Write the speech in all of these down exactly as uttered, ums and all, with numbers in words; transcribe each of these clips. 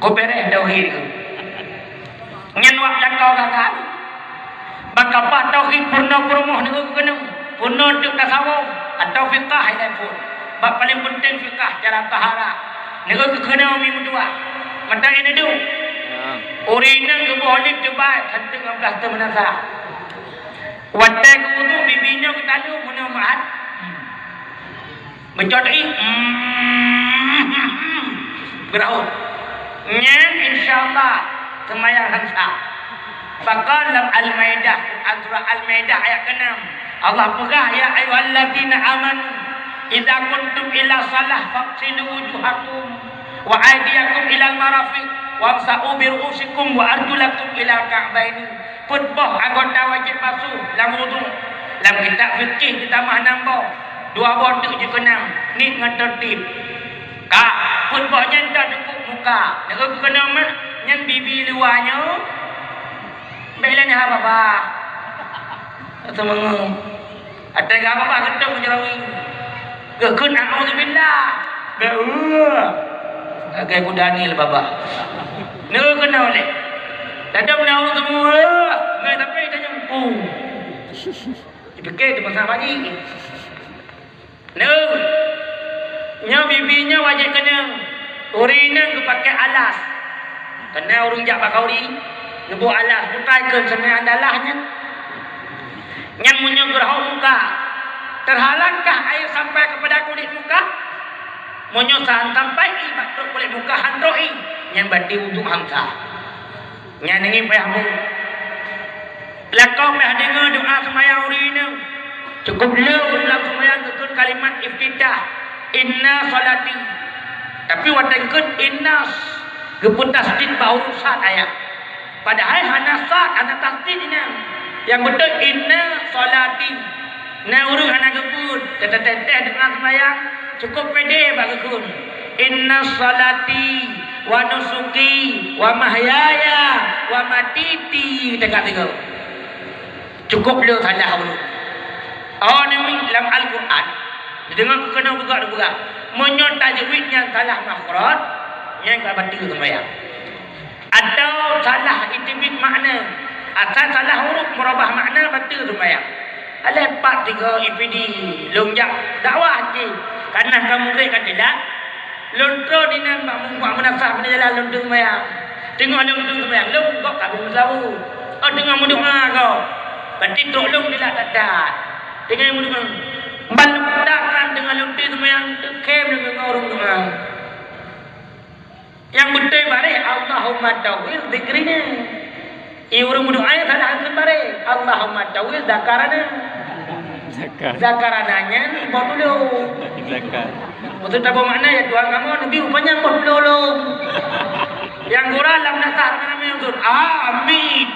Oh, beres tauhid tu. Nyan wak lakoe gagal. Bak kapah tauhid peurunoe peurumoh nyoe keuneuk. Peurunoe teuk tasawuf atau fiqah ilai phon. Bak paléng peunteng fiqah cara taharah. Nyoe keuneuk mi meutuah. Mata ini tu. Ya. Ureueng inong geuboh lip teubai, santeuk ngon plaster meunasah. Watèe geuwudhu, bibi nyoe geutaleueng meunoe meuhat. Meucot ié. Geurahot. Nyan insya Allah seumayang han sah. Pakon lam Al-Maidah, Quran surah Al-Maidah ayat keenam. Allah peugah, "Ya ayyuhalladzina amanu, idza qumtum ila shalah faghsilu wujuhakum wa aydiyakum ilal marafiq wamsahu bi ru'usikum wa arjulakum ilal ka'baini." Peuet boh anggota wajéb basuh lam wudhu. Lam kitab fikih geutamah nam boh, dua boh teuk jeuet keu nam, niet ngon teurtib. Ka, peuet boh nyan ka cukup muka. Nyoe keunoe mak, nyan bibi luwa nyoe. Bèk lé neuhah babah. Seumeungeue. Watèe geuhah babah geutong jaroe. Geukheun, "A'udzubillah." Bèk, uh. Lagèe bu Daniel babah. Nyoe keunoe lé. Tadong na ureueng seumeungeue. Ngai sampai tanyong, uh. Dipike teuma sahabat jih. Nyoe, nyoe bibi nyoe wajéb keuneuk. Ureueng inong geupakè alas. Keuneuk ureueng jak bak khanduri, neuboh alas, bukai keu seunang dalah nyan. Nyan meunyoe geurahot muka, terhalangkah air sampai kepada kulit muka? Meunyoe han sampai ié bak trok kulit muka, han trok ié, nyan berarti wudhu han sah. Nyan ngieng payah bu. Lakoe payah deungoe doa seumayang ureueng inong. Cukup le ureueng lam seumayang geukheun kalimat iftitah, "Inna sholati." Tapi watèe geukheun inna, geupeutasydid bak huruf sad ayat. Padahai hana sad, hana tasydid inan. Nyang beutôi, "Inna sholati." Na ureueng hana geupeuet, teuh-teuh doa seumayang, cukup pede bak geukheun, "Inna sholati wa nusuki wa mahyaya wa matiti," teuka tiga. Cukup le salah ureueng. Oh, nyoe lam Al-Quran. Deungon keunoe peugah-peugah. Meunyoe tajwid nyan salah makhraj, nyan ka bateue seumayang. Atau salah iteubiet makna. Asai salah huruf meurubah makna bateue seumayang. Alah pat tiga I P D lôn jak dakwah cit. Kana ka murit ka teulat. Lôn troh dinan bak mumbak meunasah bak jalan lôn teuk seumayang. Teungoh lôn teuk seumayang, lôn gob ka beumeusalawu. Oh, teungoh meudoa gob. Berarti trok lôn teulat that-that. Teungoh meudoa. Ban lôn takkan teungoh lôn teuk seumayang, teukem lôn deungoe ureueng doa. Nyang beutôi bareh, "Allahumma tawwil dzikrina." Ié ureueng meudoa nyang salah kheun bareh, "Allahumma tawwil dzakarana." Zakar. Dzakarana nyan boh tulông. Zakar. Maksud taboh makna, "Ya Tuhan kamoe, neubi upanyang boh tulông lôn." Nyang gura lam nasah ramé-ramé untôn, "Amin."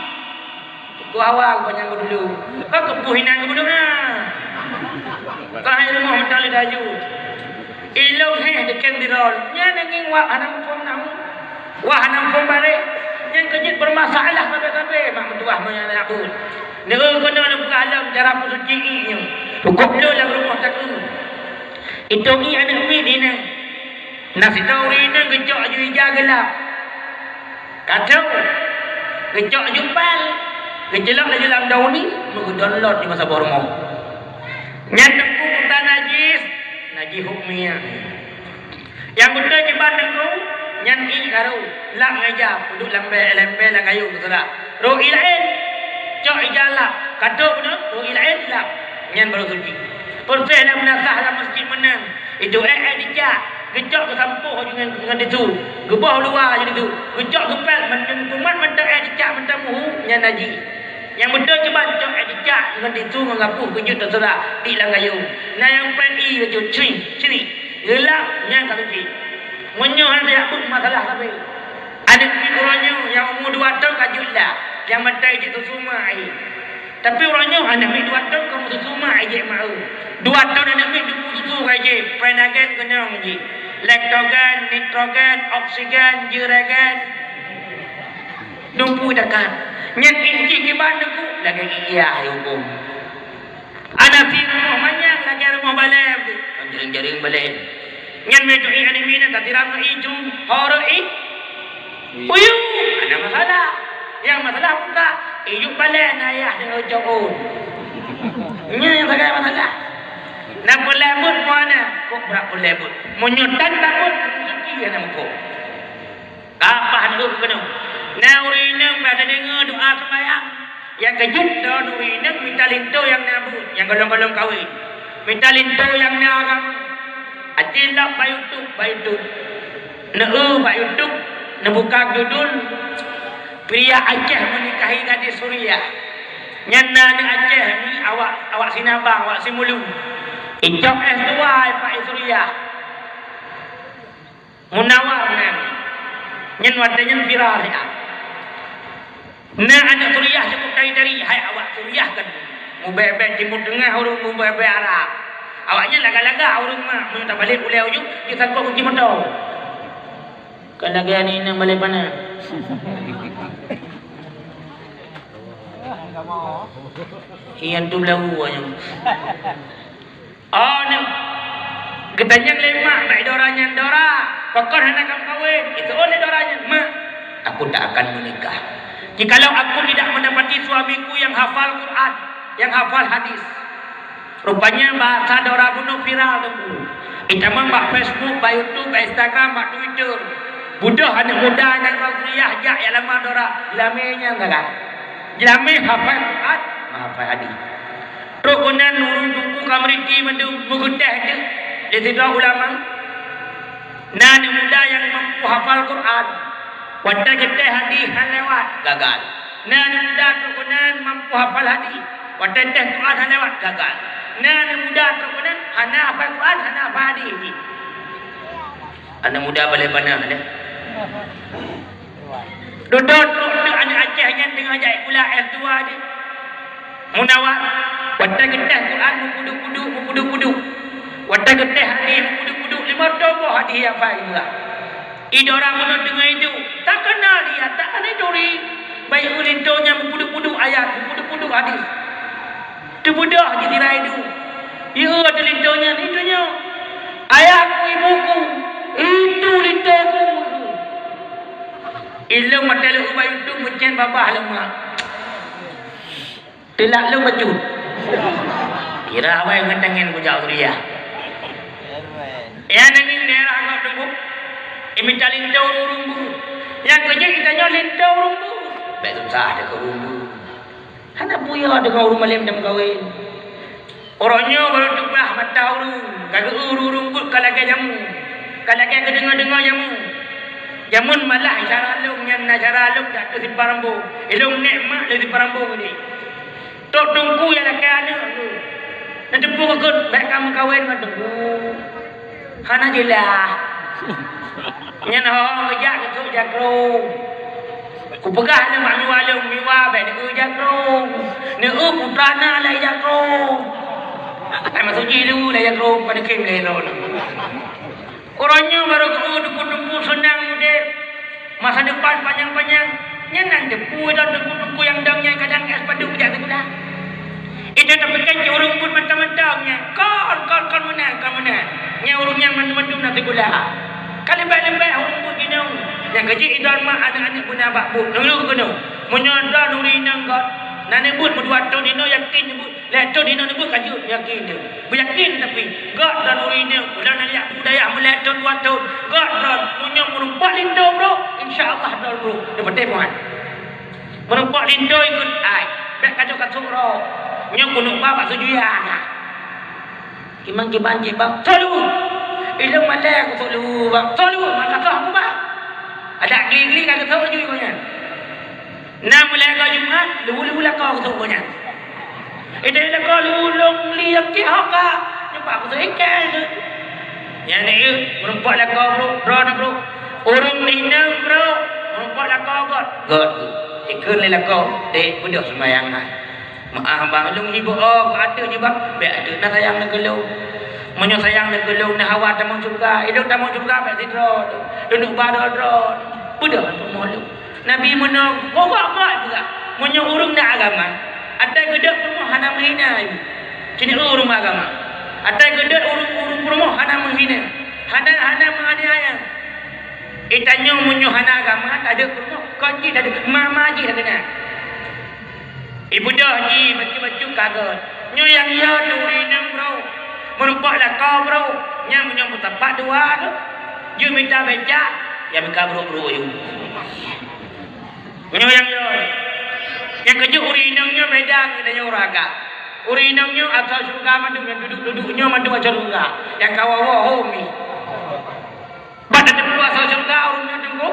Ku awak panyang beudulu. Ka keupeue hinan keubeudôna. Ka hai rumoh meutaleuh daju. Ilông héh deken birol. Nyan ngieng wak hana muphom namu. Wak hana muphom bareh. Nyan keujeuet beureumasalah sabe-sabe mak meutuwah meunyan aneuk buet. Neu keunoe lôn peugah lom cara peusuci ié nyoe. Hukôm lôn lam rumoh takue. Itong ié aneuk miet di nyan. Na sidroe ureueng inong geucok aju ija geulap. Ka trok, geucok aju pal, geuceulok laju lam daun ubi, meugeudon lôn di masa boh rumoh. Nyan teungku buta najis, najis hukmiah. Nyang beutôi kiban teungku, nyan ié karu, lap ngon ija, peuduek lam bèe, lam bèe lam kayu geuseurah. Rhot ié laén, cok ija lap, ka trok bunoe, rhot ié laén lap, nyan barô suci. Peureuseh lam meunasah lam meuseujid meunan. Itu ék-ék dicak, geucok geusampôh aju ngon, ngon tisu, geuboh luwa aju tisu, geucok geupèt, mantong kumat mantong ék dicak mantong muhu, nyan najis. Nyang beutôi kiban cok ék dicak ngon tisu ngon gapoh geujeuet teuseurah di lam gayông. Na nyang pèt ié bacut, cri, cri, geulap, nyan ka suci. Meunyoe hana tajak beuet masalah sabe. Aneuk miet uroe nyoe nyang umu dua thôn ka jeuet lap, nyang mantong jeuet susu ma ié. Tapi uroe nyoe aneuk miet dua thôn ka meususu ma ié jép ma eu. Dua thôn aneuk miet duek susu ka jép, Prenagen keunong jih. Lektogen, nitrogen, oksigen, juregen. Dumpeue takan. Nyan ié jih kiban teungku, lagèe ié ayah hukôm. Hana sie rumoh manyang lagèe rumoh balèe, jaring-jaring balèe. Nyan meutu'i aneuk miet nyan tasiram ngon ié cu, ho rhot ié. Uyuek, hana masalah. Nyang masalah buka, iyuek balée na ayah deungon cok ôn. Nyan nyang sagai masalah. Na peulabot muana, kok brat peulabot. Meunyoe tan tabot, rezeki hana muphom. Kapah deuh keunoe. Na ureueng inong bak tadeungoe doa seumbahyang. Nyang keujeuet droeneuh ureueng inong mita linto nyang na buet, nyang gohlom-gohlom kawen. Mita linto nyang na agama. Aci lom bak YouTube, bak YouTube. Neu bak YouTube, neubuka judul Pria Aceh Menikahi Gadis Suriah. Nyan na aneuk Aceh ni awak, awak Sinabang, awak Simulu. Icok S dua i Pak i Suriah. Munawar nyan. Nyan watée nyan viral ya. Na aneuk Suriah cukup tari-tari, hai awak Suriah kan. Mubée-bée Timur Tengah ureueng, mubée-bée Arab. Awaknyan laga-laga ureueng mak, meunyoe tabalek ulée ujoe, disangkot kunci moto. Kan lagée aneuk inong balek panas. Iyan tu belagu nyan. Oh, nyan. Geutanyong lé mak bak dara nyan, "Dara, pakon hana kameukawen?" Geuseuôt lé dara nyan, "Mak, aku tak akan menikah jikalau aku tidak mendapati suamiku yang hafal Quran, yang hafal hadis." Rupanya bahasa dara bunoe viral teungku. Itamong bak Facebook, bak YouTube, bak Instagram, bak Twitter. Beudôh aneuk muda nyang rot Suriah jak yak lamar dara. Jeulamé nyan sagai. Jeulamé hafal Quran, hafal hadis. Trok keunan ureueng teungku ka meuriti mandum, meugeuteh teuk lé sidroe ulama. Na aneuk muda nyang mampu hafal Quran, watée geuteh hadih hana lewat, gagal. Na aneuk muda trok keunan mampu hafal hadih, watée teh Quran hana lewat, gagal. Na aneuk muda trok keunan hana hafal Quran, hana hafal hadih jih. Aneuk muda balée panas deh. Dudoe trok teuk aneuk Aceh nyan teungoh jak sikula S dua deh. Munawar, watée geuteh Quran meupuduek-puduek, meupuduek-puduek. Watée geuteh hadih meupuduek-puduek, limong toh boh hadih hafai juga. Idara bunoe teungoh iduek, tak kenal dia, tak kenal turi. Bayeue linto nyan meupuduek-puduek ayat, meupuduek-puduek hadih. Teubeudôh jih sira iduek. Ieu teuh linto nyan, itu nyoe. Ayahku, ibuku, itu lintoku. Ilong watée leueu bak YouTube meucen babah leumak. Teulak lôn bacut. Kira awai ngon tangen kujak Suriah. Ya nangin daerah Anggok Teungku. Imita linto ureueng bu. Nyang keujeuet itanyoe linto ureueng bu. Bèk susah deungon ureueng bu. Hana puyah deungon ureueng malém dan meukawen. Uroe nyoe barô teupeugah mata ureueng, ka geu-eu ureueng buet ka lagèe jameun, ka lagèe geudeungoe-deungoe jameun. Jameun malah syara lôn nyan na syara lôn jak keu siparambong. Ilôn nèk mak lé siparambong ni. Trok teungku nyang lakèe aneuk tu. Neuteupeue keu bèk ka meukawen ngon teungku. Hana jeulaih. Nyan ho geujak keu jakrong. Kupeugah lé mak miwa lôn, miwa bèk neukeu jakrong. Neukeu putra na lé jakrong. Ai maksud jih lu lé jakrong, pada kim lé lôn. Uroe nyoe barô geu-eu teungku-teungku seunang udép. Masa depan panyang-panyang, nyan nan teupeu droe teungku-teungku nyang dong nyan kadang S padum jak sikula. Itu tapeukan cit ureueng buet mantong-mantong nyan. Kon, kon, kon meunan, kon meunan. Nyan ureueng nyan mandum-mandum na sikula. Ka leubeh-leubeh ureueng buet jinoe. Nyang keujiek idon mak aneuk-aneuk beuna bak buet. Nurut keunoe. Meunyoe droe nuri inong göt, na neubuet meudua thon inoe yakin neubuet. Lhèe thon hinoe neubuet ka jeuet, yakin teuh. Beuyakin tapi, göt droe ureueng inong, ulôn na jak budaya meulhèe thon dua thon. Göt droe, meunyoe meurumpok linto brôk, insya Allah droe brôk. Neupatéh muat. Meurumpok linto ikot ai, bèk ka jok kasôk roh. Nyoe keuneuk ba bak sujui ana. Kiban-kiban jibak, "Solu!" Ilôn malèe kusôk lu, bak, "Solu!" Maka soh aku, bak. Adak gli-gli ka geusôk ju nyan. Na meulhèe goe Jumat, leubeh-leubeh lakoe keu gobnyan. Ideh lakoe leubeh lôn li nyang keu ho ka, nyoe pat keu ikan tu. Nyan ni, meurumpok lakoe brôk, droe na brôk. Ureueng inong brôk, meurumpok lakoe göt. Göt. Ikheun lé lakoe, "Dek, beudôh seumayang hai." "Meu'ah bang, lôn hibôh oh, keu ateueh jih bang." "Bèk ateueh na sayang lôn keu lôn. Meunyoe sayang lôn keu lôn, na hawa tamong syeuruga. Ilôn tamong syeuruga bèk sidroe. Lôn neuk ba droe-droe. Beudôh ateueh moh lôn." Nabi meunoe gobak-gobak juga. Meunyoe ureueng na agama, atai geudeuet peurumoh hana meuhina. Keuneuk ureueng agama. Atai geudeuet ureueng, ureueng peurumoh hana meuhina. Hana, hana meuaniaya. Eh, tanyoe meunyoe hana agama, tadeuek peurumoh, kon jih tadeuek, mama jih dah keunan. Ibeudôh jih bacut-bacut ka gèt. Nyoe nyang yo tu ureueng inong, bro. Meurumpok lakoe, bro. Nyan meunyoe meusapat dua tu. Jeuet mita becak, ya mita brôk-brôk ju. Nyoe nyang yo. Nyang keujeuet ureueng inong nyoe beda ngon tanyoe ureueng agam. Ureueng inong nyoe asoe syeuruga mandum, nyang duduek-duduek nyoe mandum asoe syeuruga. Nyang ka woe-woe ho mi. Bak tateupeue asoe syeuruga ureueng nyoe teungku?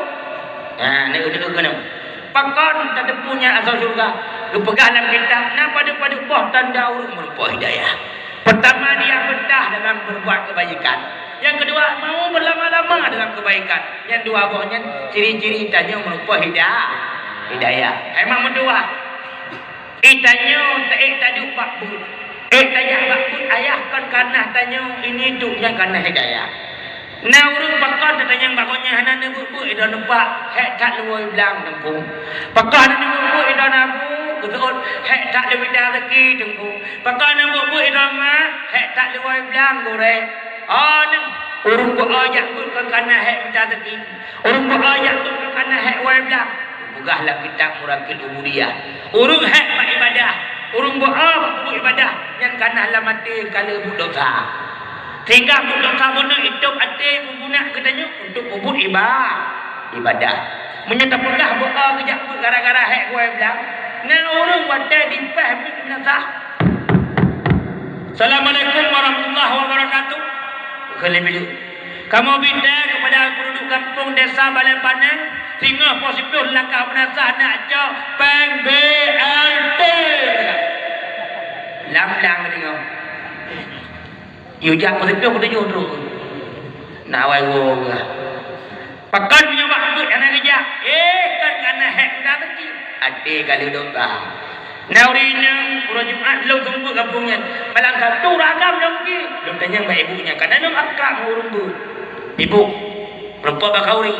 Ha, neu-, neu-, keunoe. Pakon tateupeue nyan asoe syeuruga? Geupeugah lam kitab, na padub-padub boh tanda ureueng meurumpok hidayah. Peurtama, dia betah dalam berbuat kebaikan. Nyang keudua, mau beulama-lama dalam kebaikan. Nyang dua boh nyan ciri-ciri tanyoe meurumpok hida-, hidayah. Hai mak meutuwah. Eh, tanyoe taék taduek bak buet. Ék tajak bak buet ayah kon kareuna tanyoe ini duek nyan kareuna hidayah. Na ureueng pakon tatanyong bak gobnyan hana neubuet-buet idroe neupak, hék that luwoe blang teungku. Pakon hana neubuet-buet idroe nabu, geuseuôt hék that leubeh dari teungku. Pakon hana neubuet-buet idroe mak, hék that luwoe blang gurée. Oh, nyoe ureueng beu-o jak buet kon kareuna hék mita teuki. Ureueng beu-o jak buet kon kareuna hék woe blang. Geupeugah lam kitab Murakil Ubudiyah. Ureueng hék bak ibadah, ureueng beu-o bak peubuet ibadah, nyan ka na lam até ka lheueh buet desya. Sehingga buet desya bunoe itôb até geugunakan geutanyoe untuk peubuet iba-, ibadah. Meunyoe tapeugah beu-o geujak buet gara-gara hék woe blang, na ureueng watée dipéh miet meunasah. Assalamualaikum warahmatullahi wabarakatuh. Keuleubeh kamoe bida kepada penduduk gampông desa Balai Paneng, singoh poh siplôh langkah meunasah nak cok péng B L T. Lam-lam deungoe. Yue jak poh siplôh, poh tujoh trok. Nak awai woe. Pakon meunyoe bak buet hana geujak? Eh, kon kareuna hék mita teuki. Até ka lheueh desya. Na ureueng inong, uroe Jumat lôn seumeubeuet gampông nyan. Malam Sabtu ureueng agam lôn pih. Lôn tanyong bak ibu nyan, ka na lôn akrab ngon ureueng beuet. Ibu, meurumpok bak khanduri.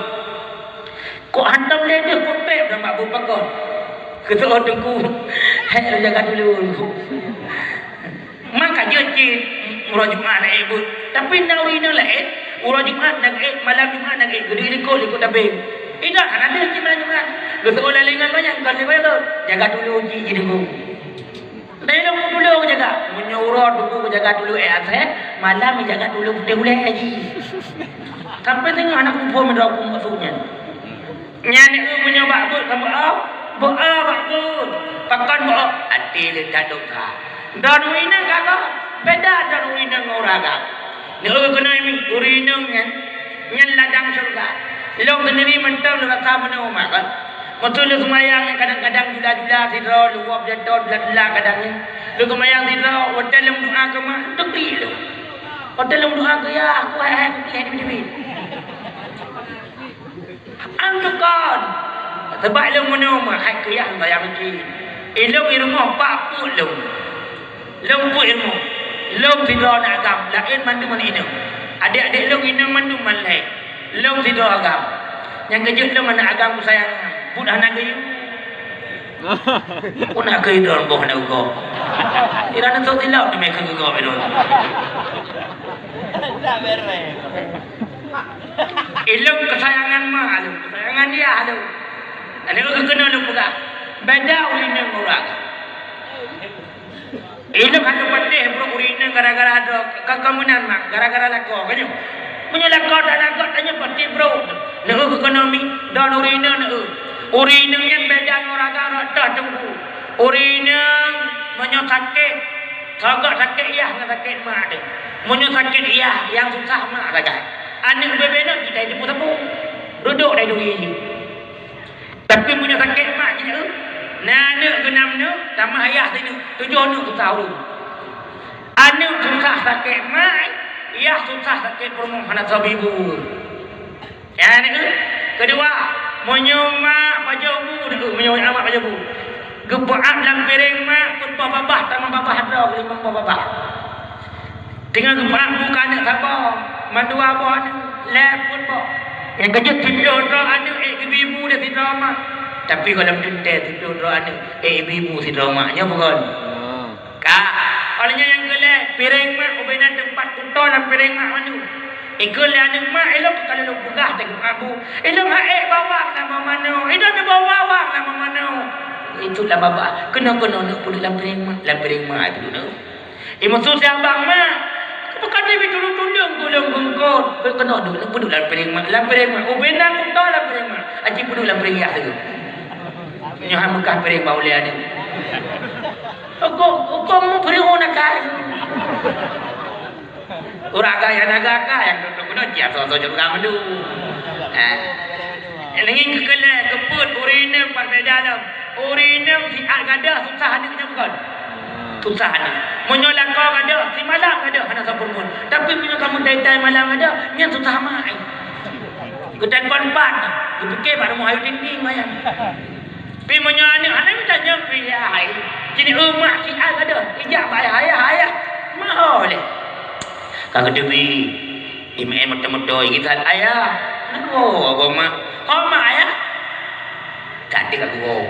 Kok hantom lé deuh peuet péng ngon bak buet pakon? Geuseuôt teungku. Hék lôn jaga tulông. Maka jeuet cit uroe Jumat na ék beuet. Tapi na ureueng inong laén, uroe Jumat na ék, malam Jumat na ék, geuduek likot, likot tabeng. Idong hana deuh cit malam Jumat. Geuseuôt lé ngon gobnyan, kon lé gobnyan, jaga tulông cit jih teungku. Lé lôn tulông jaga. Meunyoe uroe teungku jaga tulông ék asèe, malam jaga tulông putéh ulèe jih. Sampai singoh hana kuphom droe peue maksud nyan. Nyan eu meunyoe bak buet ka beu-o, beu-o bak buet. Pakon beu-o? Até leueh that desya. Droeneuh ureueng inong ka gob, beda droeneuh ureueng inong ngon ureueng agam. Neu keunoe mi, ureueng inong nyan, nyan ladang syeuruga. Lôn sendiri mantong lôn rasa meunoe mak kan. Meuseu lôn seumayang nyan kadang-kadang jula-jula sidroe, lôn woe beujato jula-jula kadang nyan. Lôn seumayang sidroe, watèe lôn meudoa keu mak, teuklik lôn. Watèe lôn meudoa keu yah, aku hai-hai kuklik hai teubiet-teubiet. An tukon. Sabab lôn meunoe meuhai keu yah sayang cit. Ilôn i rumoh pak peuet lôn. Lôn peuet i rumoh. Lôn sidroe na agam, laén mandum aneuk inong. Adék-adék lôn inong mandum malèe. Lôn sidroe agam. Nyang keujeuet lôn aneuk agam keusayang. Buet hana geuyue. Puna keu idong boh na geugob. Ira neusok silop teumé keu geugob idong. Ilôn keusayangan ma lôn, keusayangan yah lôn. Aneuk keuh keunoe lôn peugah, beda ureueng inong ngon ureueng. Ilôn hana patéh brok ureueng inong gara-gara droe, ka, ka meunan mak, gara-gara lakoe, ka nyoe. Meunyoe lakoe dan agam tanyoe patéh brok. Neu keunoe mi, dan ureueng inong neu. Ureueng inong nyan beda ngon ureueng agam rot dah teungku. Ureueng inong meunyoe sakét, sogok sakét yah ngon sakét mak teuh. Meunyoe sakét yah, nyang susah mak sagai. Aneuk bebe nyoe kita itu pun sapu. Duduk dai duri. Tapi meunyoe sakét mak jih, na aneuk keunam neuk, tamah yah sineuk, tujoh neuk susah ureueng. Aneuk susah sakét mak, yah susah sakét peurumoh hana soe ibu. Ya, neuk. Keudua, meunyoe mak pajoh bu, neuk, meunyoe mak pajoh bu. Geupeuab lam piréng mak, peuet boh babah, tamah babah droe, limong boh babah. Teungoh geupeuab bu keu aneuk saboh, mandua boh aneuk, lhèe peuet boh. Nyang keujeuet siplôh droe aneuk ék geubi bu lé sidroe mak. Tapi gohlom teuntèe siplôh droe aneuk ék geubi bu sidroe mak. Nyoe peue kon? Ka. Óh lheueh nyan nyang keulhèe, piréng mak ubé na teumpat kuto lam piréng mak mandum. Ikheun lé aneuk mak, ilôn ka lôn peugah teuk abu. Ilôn han ék bawang lam manoe. Ilôn neubawa bawang lam manoe. Itu lam babah. Keunoe-keunoe neuk peuduek lam piréng mak. Lam piréng mak peuduek neuk. Imeusut si abang mak. Bukan dia tulung-tulung gulong bungkot. Keunoe duek neuk peuduek lam piréng mak. Lam piréng mak. Ubena kuto lam piréng mak. Aji peuduek lam piréng yah tu. Nyoe han meugah piréng bak ulèe aneuk. Huköm, huköm piréng nakal. Ureueng agak nyang naga ka nyang tutoe keunoe cit asoe-asoe jeuet ka mandum. Eh. Ngieng keu keulai, keu peuet, ureueng inong pat beda lom. Ureueng inong siat gadôh susah aneuk nyoe bukon? Susah aneuk. Meunyoe lakoe gadôh, simalam gadôh hana soe peurumoh. Tapi meunyoe kamoe tai-tai malam gadôh, nyan susah mak. Geuteukon pat, geupike bak rumoh ayue dinding manyang. Pi meunyoe aneuk hana mita nyang pi hai, jini umak siat gadôh, ijak bak ayah, "Ayah, ayah, ma ho lé?" Ka geuteubi, imeu'en meuto-meuto, igitat, "Ayah, na ho goe mak?" "Ho mak, ayah." Ka deuh ka geuwoe.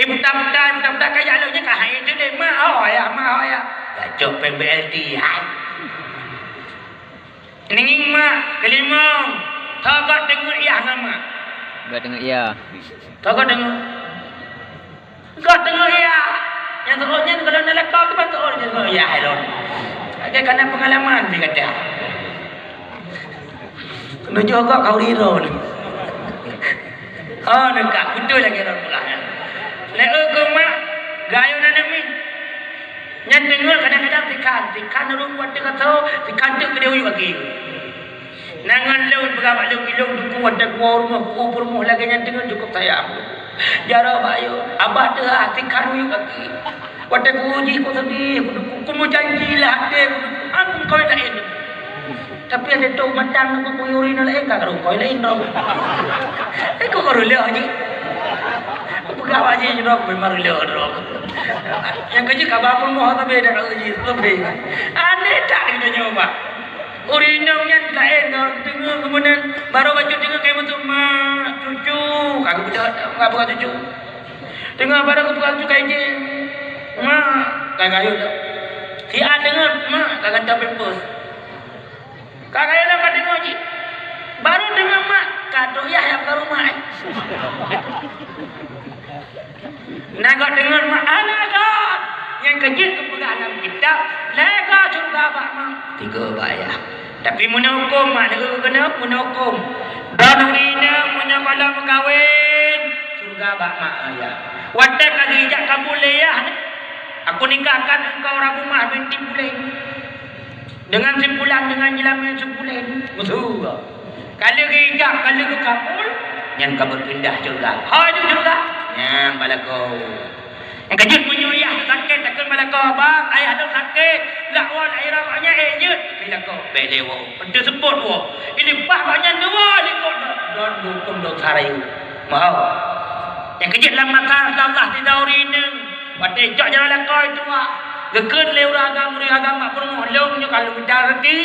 Ibuta-buta, ibuta-buta ka jak lôn nyan ka hai teuh lé, "Ma ho ayah, ma ho ayah." Ka cok péng B L T, hai. Ngieng mak, keulimong, tho göt teungeut yah ngon mak. Göt teungeut yah. Tho göt teungeut. Göt teungeut yah. Nyang teuôt nyan kalau na lakoe kiban teuôt nyang teuôt yah lôn. Lagèe kana peungalaman di gata. Meunyoe göt ka ureueng lôn. Oh, neuka beutôi lagèe lôn pulang nyan. Lé eu keu mak, gayue na neumi. Nyan deungon kadang-kadang sikhan, sikhan ureueng watèe ka tho, sikhan teuk keudeh u yup gaki. Na ngon lôn peugah bak lôn, ilôn teungku watèe kuwoe rumoh, kuwoe peurumoh lagèe nyan deungon cukôp sayang. Jaroe bak ayô, abah teuhah sikhan u yup gaki. Watèe kuwoe jih ku seudeh, ku teungku, kumeujanji lam até ku teungku, han kukoi laén. Tapi até tôh matang nanggroe kuyuri na laén ka karukoi laén droe. Eh, kok karuleuh jih? Peugah bak jih droe memang ruleuh droe. Nyang keujeuet ka ba peurumoh sabe dak ka jih, sabe. Aneh that geutanyoe, Mak. Ureueng inong nyan laén ngon deungon keumudian baru bacut deungon kai meuteumé, "Cucu," ka geupeugah, ka geupeugah cucu. Teungoh baru geupeugah cucu kai jih, "Mak," ka gayue. Siat deungon, "Mak," ka gata pampers. Ka kaya lom ka deungoe jih. Baru deungoe mak, ka trok yah nyang ka rumoh, eh. Na göt deungon mak, hana göt. Nyang keujeuet geupeugah lam kitab, lhèe göt syeuruga bak mak, tiga bak yah. Tapi meunan hukôm mak, na keuneuk meunan hukôm. Droeneuh inong meunyoe gohlom meukawen, syeuruga bak mak ayah. Watèe ka geujak kabul lé yah, "Aku nikahkan engkau Rabumah binti Pulen." Dengan si Pulan, dengan Jelamin si Pulen. Beutôi. Ka lheueh geujak, ka lheueh geukabul, nyan ka beupindah syeuruga. Ho, jeuet syeuruga. Nyan bak lakoe. Nyang keujeuet meunyoe yah sakét, takheun bak lakoe, "Bang, ayah lôn sakét, lôn woe lam uroe nyoe, eh, jeuet." Bak lakoe, bèk lé woe. Teuseupôt woe. Ileupah gobnyan dua likot don, don geuhuköm dosa rayeuk. Mau. Nyang keujeuet lam masa Allah sidroe ureueng inong. Watèe cok jaroe lakoe tuha, geukheun lé ureueng agam, ureueng agam bak peurumoh, "Lôn nyoe ka lôn mita raseuki,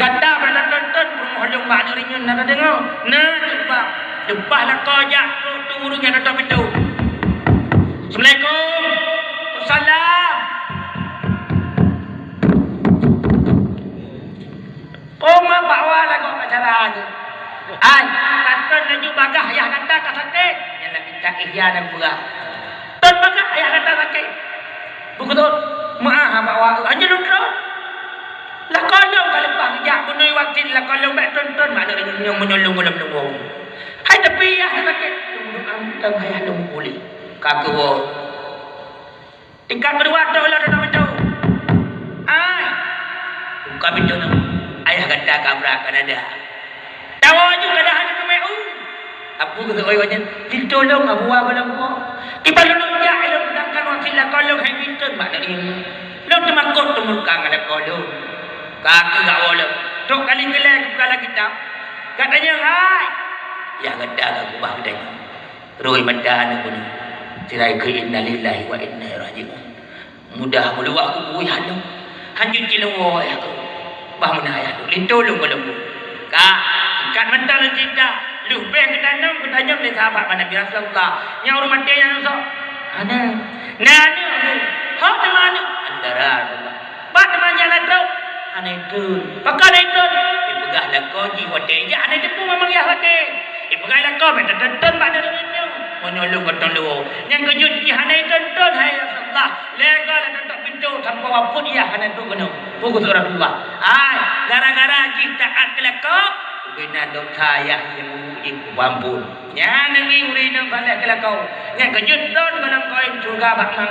gata bak taton-ton peurumoh lôn bak aneuk reunyeun na tadeungoe." Na teuk bang, leupah lakoe jak trok tu ureueng nyang tatok pintoe. "Assalamualaikum." "Waalaikumsalam." Koma bak wa lagoe acara nyoe. Ai, taton laju bagaih ayah gata ka sakét. Nyan lagèe ka ihya dan peugah. Ton bagaih ayah gata sakét. Beugöt, meu'ah bak wa, hanjeuet lôn troh. Lakoe lôn ka leupah jak bunoe waktu lakoe lôn bèk ton-ton mak lôn nyang meunyoe lôn gohlom lôn woe. Hai tapi ayah sakét. Lôn doa mantong ayah lôn puléh. Ka geuwoe. Tingkat keudua, trok lom tatok pintoe. Ai, buka pintoe nyoe. Ayah gata ka brat Kanada. Tawoe ju ka deuh aneuk keumeue. Abu geuteu'oh nyan, "Ditulông Abu wa golom buoh. Kiban lôn jak ilôn peudangkan wasiet lakoe lôn hai meuteun bak nanggroe. Lôn teumakot teumurka ngon lakoe lôn." Ka keuh gak woe lom. Trok kali keulai geupeugah lam kitab. Geutanyoe hai. Yah gata ka keubah geutanyoe. Rhoi mata aneuk bunoe. Sira kheun innalillahi wa inna ilaihi raji'un. Mudah meuluwah kubu yah lôn. Hanjeuet cileuwoe yah lôn. Bah meunan yah lôn. Linto lôn gohlom. Ka, tingkat mantong lôn cerita. Lheueh bèe geutanom, geutanyong lé sahabat bak Nabi Rasulullah. Nyan ureueng maté nyan soe? Aneuk. Na aneuk lôn. Ho teuma aneuk? Antara Rasulullah. Pat teuma nyan na trok? Hana itrön. Pakon hana itrön? Peugah lakoe jih watèe jak hana teupeu memang yah watèe. Ipeugah lakoe bèk teutonton bak nanggroe nyoe. Meunyoe lôn gontong luwoe. Nyang keujeuet jih hana itonton, hai Rasulullah. Lé goe lam pintoe sampoe wapeuet yah hana trok keunoe. Peugah Rasulullah. Hai, gara-gara jih taát keu lakoe, bubena dosa yah nyang mubuet jih kupeue ampôn. Nyan nanggroe ureueng inong saleh keu lakoe. Nyang keujeuet don gohlom koin syeuruga bak mang